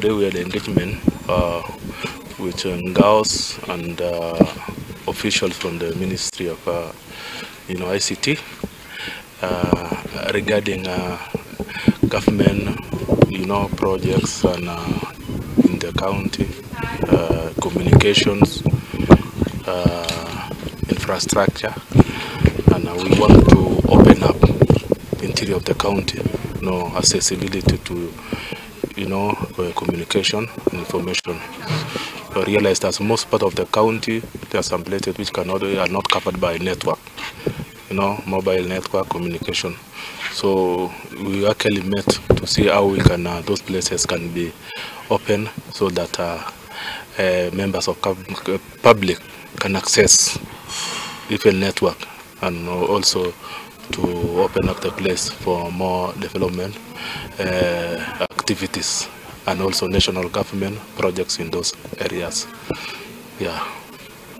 today we had engagement with Ngaos and officials from the Ministry of ICT regarding government projects and in the county, communications, infrastructure, and we want to open up the interior of the county, accessibility to communication and information. I realized that most part of the county there are some places which are not covered by network, mobile network communication. So we actually met to see how we can those places can be open so that members of public can access even network, and also to open up the place for more development activities and also national government projects in those areas. Yeah.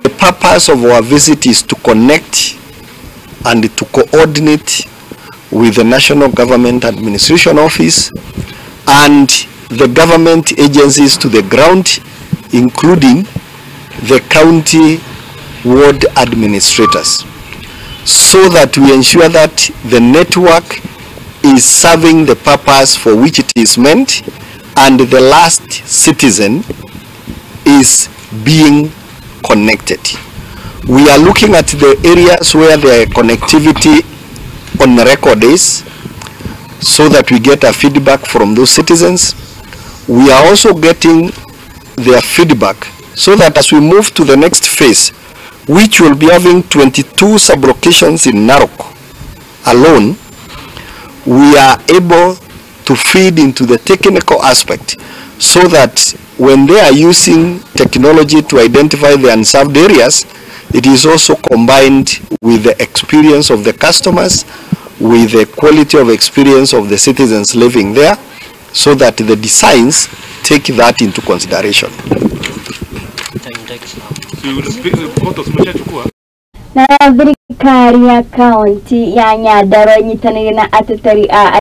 The purpose of our visit is to connect and to coordinate with the National Government Administration Office and the government agencies to the ground, including the county ward administrators, so that we ensure that the network is serving the purpose for which it is meant and the last citizen is being connected. We are looking at the areas where the connectivity on record is, so that we get a feedback from those citizens. We are also getting their feedback so that as we move to the next phase, which will be having 22 sub-locations in Narok alone, we are able to feed into the technical aspect so that when they are using technology to identify the unserved areas, it is also combined with the experience of the customers, with the quality of experience of the citizens living there, so that the designs take that into consideration. Na Thirikari ya kauti ya Nyandarua unyitaniri na ateteri a